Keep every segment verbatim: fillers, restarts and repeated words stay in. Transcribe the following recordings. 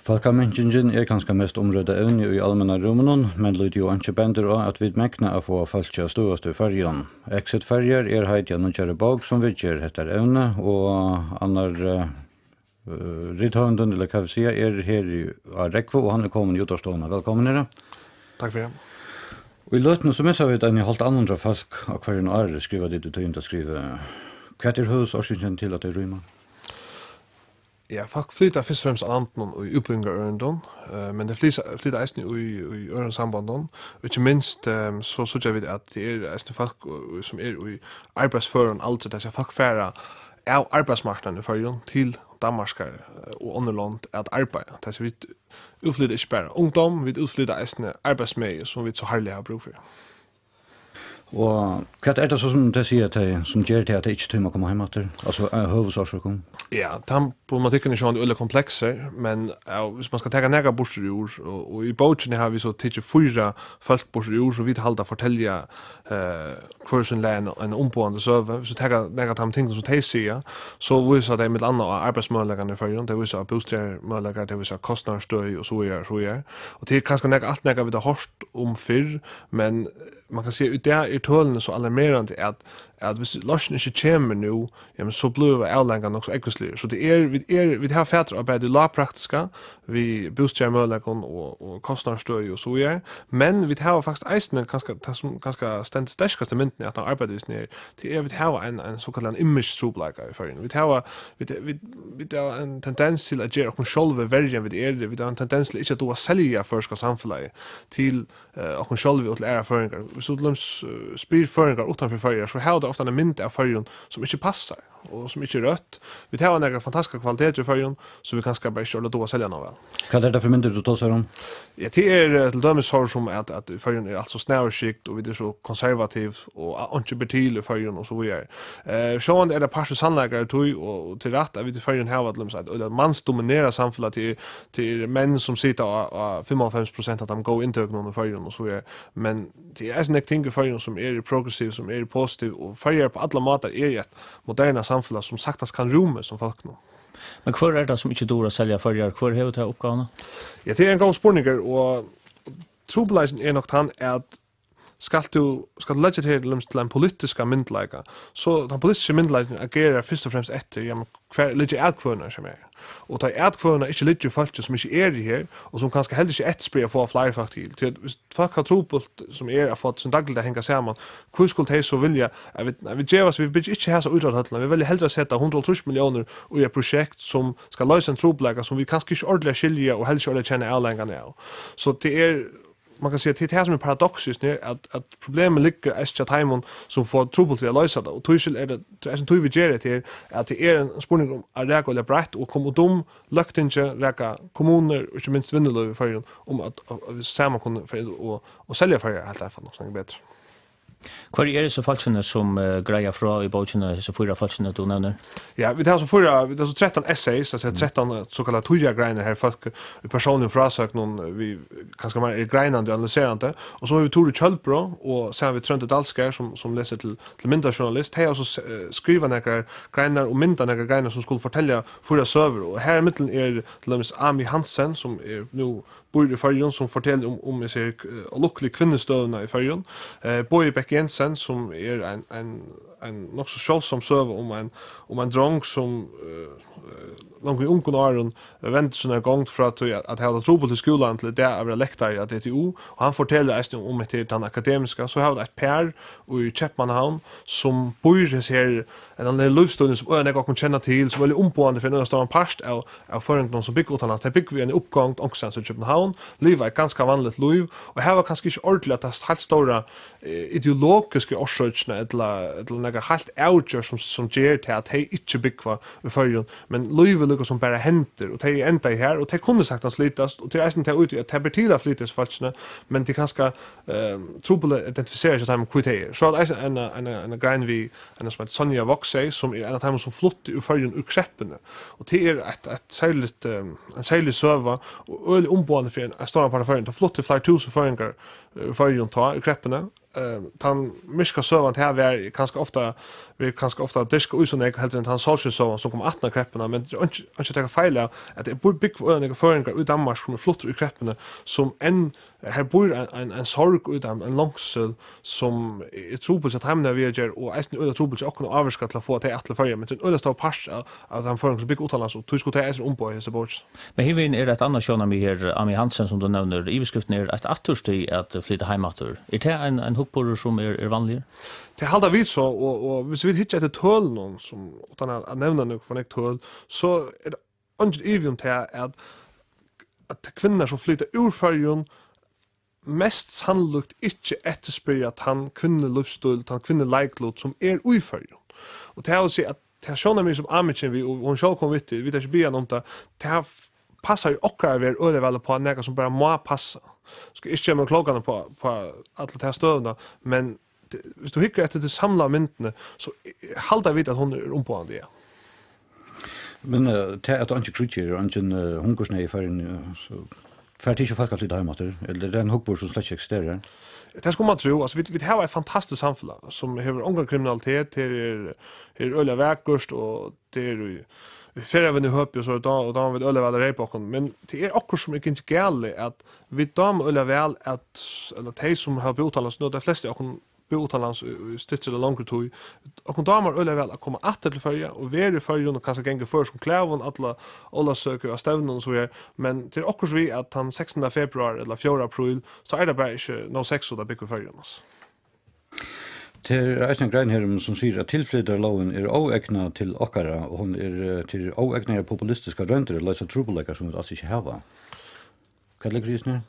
Fólkaminkingin er kanska mest umrødda evni í almenna rúminum, men lítið og einki bendir á, at vit megna at fáa fólki at støðast í Føroyum. Exit Føroyar er heitið á nýggjari bók, sum viðger hetta evni, og annar, eh, eh, rithøvundin, ella hvat vit siga, er her í, á Rógvu, og hann er komin í útvarpsstovuna. Vælkomin, Eri. Takk fyri. Og í løtuni so missa vit eini hálvt annað hundrað fólk á hvørjum ári, skriva tit í tíðindaskrivi. Hvat er høvuðsorsøkin til, at tey rýma? Ja, fólk flyta fyrst og fremst av landinum í útbúgvingarørindum, eh, men tey flyta, flyta eisini í, í øðrum sambandum. Og ikki minst, ehm, so síggja vit, at tað er eisini fólk, eh, sum er í arbeiðsførum aldri, tað vil siga, fólk fara av arbeiðsmarknaðinum í Føroyum til Danmarkar, eh, og onnur lond at arbeiða. Tað vil siga, vit útflyta ikki bara ungdóm, vit útflyta eisini arbeiðsmegi, sum vit so harðliga hava brúk fyri. Og hvat er tað so, sum tey siga, at tey, sum ger tað, at tey ikki tíma at koma heim aftur? Altso, av høvuðsorsøkum? Ja, tann problematikkurin er sjálvandi øgiliga kompleksur, men, ja, viss man skal taka nakað burtur úr, og, og í bókini hava vit so tikið fýra fólk burtur úr, sum vit halda fortelja, eh, hvør sín leið ein, ein umboðandi søgu. Viss vit taka nakað av teimum tingunum, sum tey siga, so vísa tey millum annað á arbeiðsmøguleikarnar í Føroyum, tey vísa á bústaðarmøguleikar, tey vísa á kostnaðarstøði og so víðari, so víðari. Og tað er kanska nakað, alt nakað, vit hava hoyrt um fyrr, men man kann siga, í dag eru tølini so alarmerandi, at, at viss loysnin ikki kemur nú, jamen, so blíva avleiðingarnar nokk so ógvusligar. So tað er, vit er, vit hava fatur á bæði lágpraktiska, við bústaðarmøguleikum og, og kostnaðarstøði og so víðari, men vit hava faktiskt eisini kanska, tað sum kanska stendur sterkast í myndini, at hann arbeiðir við sum er, tað er, at vit hava ein, ein sokallaðan image-trupulleika í Føroyum. Vit hava, vit, vit, vit hava ein tendens til at gera okkum sjálv verri, enn vit eru. Vit hava ein tendens til ikki at duga at selja føroyska samfelagið til eh, okkum sjálv og til aðrar føroyingar. Viss tú til dømis, eh, spyr føroyingar uttan fyri Føroyar, so hava teir ofta eina mynd av Føroyum, sum ikki passar, og sum ikki er røtt. Vit hava nakrar fantastiskar kvalitetir í Føroyum, sum vit kanska bara ikki orðiliga duga at selja nóg væl. Hvat er tað fyri myndir, tú tosar um? Ja, tað er, eh, til dømis orð sum at, at í Føroyum er alt so snævurskikt, og vit eru so konservativ, og a-, einki ber til í Føroyum, og so víðari. Eh, sjálvandi er tað partur sannleikar í tí, og, og tað er rætt, at vit í Føroyum hava til dømis eitt øgiliga mansdominerað samfelag, til, til menn sum sita á, á fimmoghálvfems prosent av teimum góðu inntøkunum í Føroyum og so víðari. Men tað er eisini nógv ting í Føroyum, sum eru progressiv, sum eru positiv, og Føroyar á allar mátar er eitt moderna samfelag, sum saktans kann rúma sum fólk nú. Men hvør er tað, sum ikki dugir at selja Føroyar? Hvør hevur ta uppgávuna? Ja, tað er ein góður spurningur, og trupulleikin er nokk tann, at skalt tú, skalt tú leggja teg til dømis til ein politiskan myndugleika, so tann politiski myndugleikin agerar fyrst og fremst eftir, ja, men hvar liggja atkvøðurnar, sum er? Og tá atkvøðurnar ikki liggja í fólki, sum ikki eru her, og sum kanska heldur ikki eftirspyrja at fáa fleiri fólk til. Tí at viss fólk hava trupult, sum er at fáa sín dagligdag at hanga saman, hví skulu tey so vilja at vit, at vit gevast, vit byggja ikki hasa ítróttahøllina, vit velja heldur at seta hundrað og hálvtrýss milliónir í eitt prosjekt, sum skal loysa ein trupulleika, sum vit kanska ikki ordiliga skilja og heldur ikki ordiliga kenna avleiðingarnar av. So tað er, man kann siga, tað er tað, sum er paradoksið, er, at, at problemið liggur eisini hjá teimum, sum fáa trupult við at loysa tað, og tískil er tað, tað er eisini tí, vit gera hetta her, at tað er ein spurningur um at raka øgiliga breitt og koma út um Løgtingið, raka kommunur og ikki minst vinnulív í Føroyum, um at, at, at vit saman kunnu fara út og, og selja Føroyar heilt einfalt nokk so nógv betur. Hvørji eru so fólkini, sum, eh, greiða frá í bókini, hesi fýra fólkini, tú nevnir? Ja, vit hava so fýra, vit hava so trettan essays, altso trettan, eh, sokallaðar tíðargreinar, har fólk í persónligum frásøgnum, eh, við, kanska meira eru greinandi og analyserandi. Og so hava vit Turu Kjølbro og saman við Tróndur Dalskjær, sum, sum lesur til, til myndarjournalist. Tey hava so s-, eh, skrivað nakrar greinar og myndað nakrar greinar, sum skulu fortelja fýra søgur. Og har ímillum er til dømis Ami Hansen, sum er nú býr í Føroyum, sum fortelur um, um, eg sigi, eh, ólukkuligu kvinnustøðuna í Føroyum. Eh, Bogi Bech Jensen, sum er ein, ein, ein nokk so sjáldsom søga um ein, um ein drong, sum, eh, eh, longu í ungum árum vendi sína gongd frá tí at, at hava tað trupult í skúlanum til í dag at vera lektari á D T U, og hann fortelur eisini um, um hetta her, tann akademiska. So hava vit eitt par í Keypmannahavn, sum býr hesi her, ella hann er lívsstílin, sum øgiliga nógv okkum kenna til, sum er øgiliga umboðandi fyri ein øgiliga stóran part av, av føroyingunum, sum búgva uttanlands. Tey búgva í eini uppgongd onkustaðni í København, liva eitt ganska vanligt lív, og hava kanska ikki ordiliga ta heilt stóra, eh, ideologisku orsøkina, ella, ella nakað heilt avgjørt, sum, sum ger til, at tey ikki búgva í Føroyum, men lívið líka sum bara hendir, og tey enda her, og tey kunnu saktans flytast, og tað er eisini tað úti, at tað ber til at flyta hesi fólkini, men tað er kanska, eh, trupult at identifisera seg teimum, hví tey eru. So er eisini ein, ein, ein grein við ein, sum eitur Sonja Woxey, sum er ein av teimum, sum flutti úr Føroyum úr kreppuni. Og tað er eitt, eitt serligt, eh, ein serlig søga, og øgiliga umboðandi fyri ein, ein stóran part av Føroyum. Tað fluttu fleiri túsund føroyingar, eh, úr Føroyum tá í kreppuni. eh, tann myrka søgan, tað var kanska ofta, verður kanska ofta dyrkað í so nógv heldur enn tann sólskinssøgan, sum kom aftan á kreppuna, men tað er einki, einki at taka feil av, at tað er bú-, búgva øgiliga nógvir føroyingar í Danmark, sum eru fluttir í kreppuni, sum enn, her býr ein, ein, ein sorg í teimum, ein longsul, sum er trupul hjá teimum at viðgera, og eisini øgiliga trupul hjá okkum at ávirka til at fáa tey aftur til Føroyar, men tað er ein øgiliga stór partur av, av teimum føroyingum, sum búgva uttanlands, og tí skulu tey eisini vera umboðað í hesi bókini. Men hinvegin er eitt annað sjónarmið her, Ami Hansen, sum tú nevnir, yvirskrift er eitt afturstig at flyta heim aftur. Er tað ein, ein hugburður, sum er, er vanligur? Tað halda vit so, og, og viss vit hyggja eftir tølunum, sum, uttan at, at nevna nøkur for nógv tøl, so er tað eingin ivi um tað, at, at kvinnur, sum flyta úr Føroyum, mest sannlíkt ikki eftirspyrja tann kvinnulívsstíl, tann kvinnuleiklut, sum er í Føroyum. Og tað vil siga, at tað sjónarmið, sum Ami kemur við, og hon sjálv kom við tí, vit hava ikki biðið hana um tað, tað passar í okkara verð øgiliga væl upp á nakað, sum bara má passa. Skal ikki gera meg klókan upp á, upp á alla ta støðuna, men t-, viss tú hyggur eftir tí samlaðu myndini, so, eh, halda vit, at hon er umboðandi, ja. Men, eh, tað, at eingin kríggj er, og eingin, eh, hungursneyð í Føroyum, ja, so fara tit ikki fólk at flyta heim aftur? Ella er tað ein hugburður, sum slett ikki eksisterar? Tað skuldi man trúð. Altso, vit, vit hava eitt fantastiskt samfelag, sum hevur ongan kriminalitet, her er, her er øgiliga vakurt, og tað er í, í ferðavinnu í høpi, og so er dá-, og dámar vit øgiliga væl at reypa okkum. Men tað er okkurt, sum er gingið galið, at vit dáma øgiliga væl at, ella tey, sum hava búð uttanlands, nú, tey flestu av okkum búð uttanlands í, í styttri ella longri tíð. Okkum dámar øgiliga væl at koma aftur til Føroya og vera í Føroyum og kanska ganga í føroyskum klæðum, alla Ólavsøku á stevnum og so víðari. Men tað er okkurt við, at tann sekstanda februar ella fjórða apríl, so er tað bara ikki nóg sexy at búgva í Føroyum, altso. Tað er eisini ein grein her um, sum sigur, at tilflytarlógin er óegnað til okkara, og hon er, eh, til óegnaðar populistiskar royndir at loysa trupulleikar, sum vit als ikki hava. Hvat liggur í hesum her?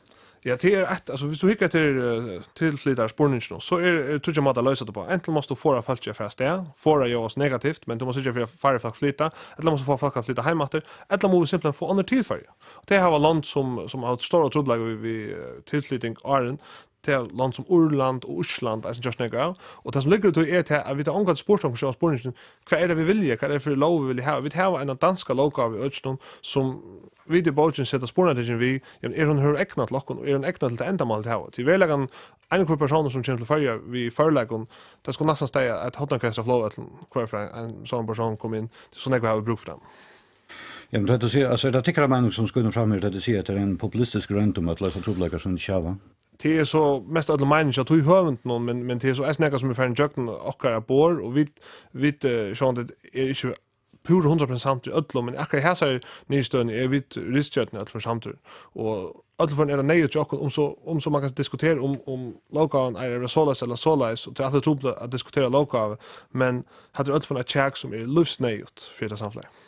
Ja, tað er eitt, altso, viss tú hyggur eftir, eh, tilflytarspurninginum, so er, er tríggjar mátar at loysa tað uppá. Antin mást tú forða fólki at fara avstað, forða ljóðar negativt, men tú mást syrgja fyri, at færri fólk flyta, ella mást tú fáa fólk at flyta heim aftur, ella mugu vit simpelthen fáa onnur til Føroya. Og tey hava lond, sum, sum hava stórar trupulleikar við, við, eh, tilflyting, áðrenn, tey hava lond sum Írland og Ísland eisini gjørt nakað av. Og tað, sum liggur í tí, er tað, at vit hava ongantíð spurt okkum sjálv spurningin, hvat er tað, vit vilja? Hvat er tað fyri lóg, vit vilja hava? Vit hava eina danska lóggávu í økinum, sum vit í bókini seta spurningartekin við, jamen, er hon her egnað til okkum, og er hon egnað til tað endamálið, vit hava? Tí veruleikan, ein og hvør persónur, sum kemur til Føroya við førleikum, tað skuldi næstan staðið eitt hornorkestur á flogvøllinum, hvør fyri ein, ein sovorðin persónur kom inn, tí so nógv hava vit brúk fyri teimum. Jamen, tað tú sigur, altso, er tað tykkara meining, sum skínur fram her, tað tú sigur, at tað er ein populistisk roynd um at loysa trupulleikar, sum vit ikki hava? Tað er so mest øllum meiningin hjá tí høvundinum, men, men tað er so eisini nakað, sum er farin gjøgnum okkara borð, og vit, vit, eh, sjálvandi eru ikki púra hundrað prosent samdir í øllum, men akkurát í hasari niðurstøðuni eru vit ritstjórn øll fyri samdir. Og øll fyri er tað neyðugt hjá okkum, um so, um so man kann diskutera um, um lóggávan er at vera soleiðis ella soleiðis, og tað er altíð trupult at diskutera lóggávu, men hatta er øll fyri eitt kjak, sum er lívsneyðugt fyri hetta samfelagið.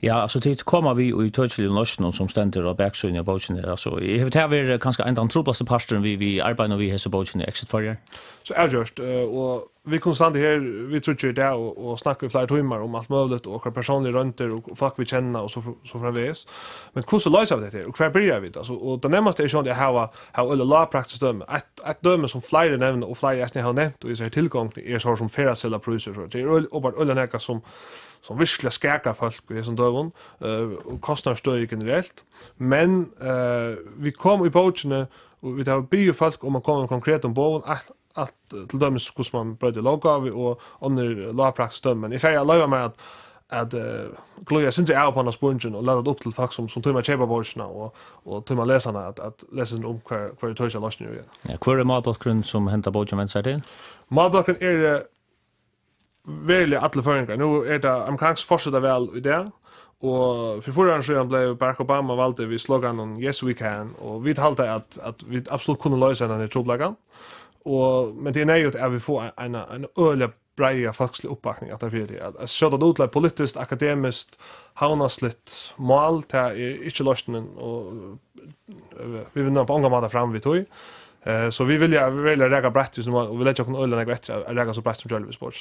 Ja, altso, tit koma við ítøkiligum loysnum, sum stendur á baksíðuni av bókini. Altso, hevur tað verið kanska ein tann truplasti parturin við, við arbeiðinum við hesi bókini, Exit Føroyar? So avgjørt, eh, og vit kunnu standa her, vit tríggir í dag, og, og snakka í fleiri tímar um alt møguligt, og okkara persónligu royndir, og fólk vit kenna, og so fr-, so framvegis. Men hvussu loysa vit hetta her, og hvar byrja vit? Altso, og tað nærmasta er sjálvandi at hava, hava øgiliga lágpraktiskt dømi. Eitt, eitt dømi, sum fleiri nevna, og fleiri eisini hava nevnt, og í hesi her tilgongd, er so sum ferðaseðlaprísur, so tað er øgil-, openbart øgiliga nakað, sum, sum virkiliga skakar fólk í hesum døgum, eh, og kostnaðarstøði generelt. Men, eh, vit koma í bókini, og vit hava biðið fólk um at koma við konkretum boðum, alt, alt, eh, til dømis hvussu man broytir lóggávu og onnur lágpraktisk dømi. Men eg fari at loyva mær at, at, eh, glíða eitt sindur av uppá hana spurningin og lata tað upp til fólk, sum, sum tíma at keypa bókina og, og tíma at lesa hana, at, at lesa um hvar, hvar ítøkiligar loysnir eru. Ja, hvør er málbólkurin, sum henda bókin vendir sær til? Málbólkurin er, eh, veruliga allir føroyingar. Nú er tað amerikansk forsetaval í dag, og fyri fýra árum síðan bleiv Barack Obama valdur við sloganinum "Yes, we can", og vit halda, at, at vit absolutt kunnu loysa hendan her trupulleikan. Og, men tað er neyðugt, at vit fáa eina, eina øgiliga breiða fólksliga uppbakning aftan fyri tí. At, at skjóta tað út til eitt politiskt, akademiskt, havnasligt mál, tað er ikki loysnin, og, eh, vit vinna á ongan máta fram við tí. Eh, so vit vilja veruliga raka breitt, og vit leggja okkum øgiliga nógv eftir at, at raka so breitt sum gjørligt við spor.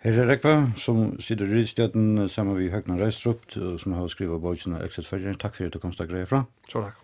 Her er Rógvi, sum situr í ritstjórn saman við Høgna Reistrup, og sum hava skrivað bókina Exit Føroyar. Takk fyri, at tú komst at greiða frá. Sjálv takk.